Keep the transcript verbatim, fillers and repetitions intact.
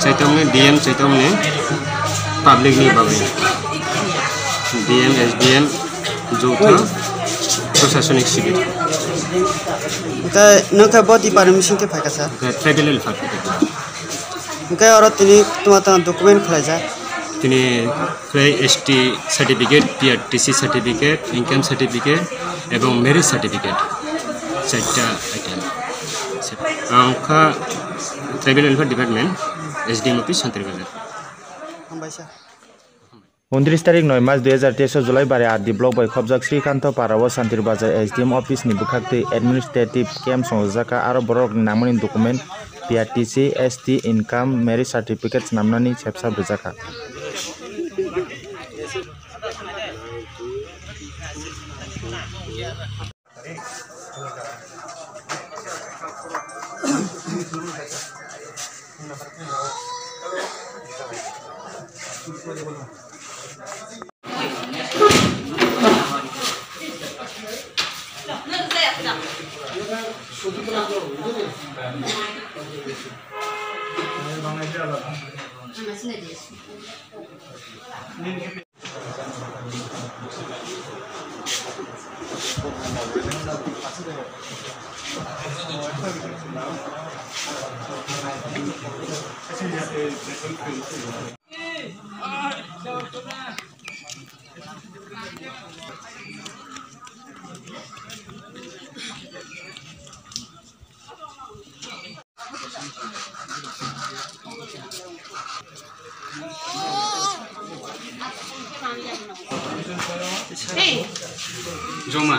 Chaitomni D M, Chaitomni public ni bagwi. D M, S D M, joutha prosasonik sibir. Hwnkhe nwng khe bo department bising khe phaikha sir? Hwnkhe tribal welfare. Hwnkhe oro tini tuma tama document khlaijak? Tini khlai S T certificate, P R T C certificate, income certificate ebong marriage certificate, chaita item. Ang kha tribal welfare department, S D M office, Santir Bazar. Hambai sir. Untris tarik noi mas dui hazar teis o Julaibari R D block bai khobjak Srikanto para o Santir Bazar S D M office ni bwkhaktwi administrative camp songjajakha, aro borok nangmani document, P R T C, S T, income, marriage certificate swnamnani sebsa bwjakha. Joma.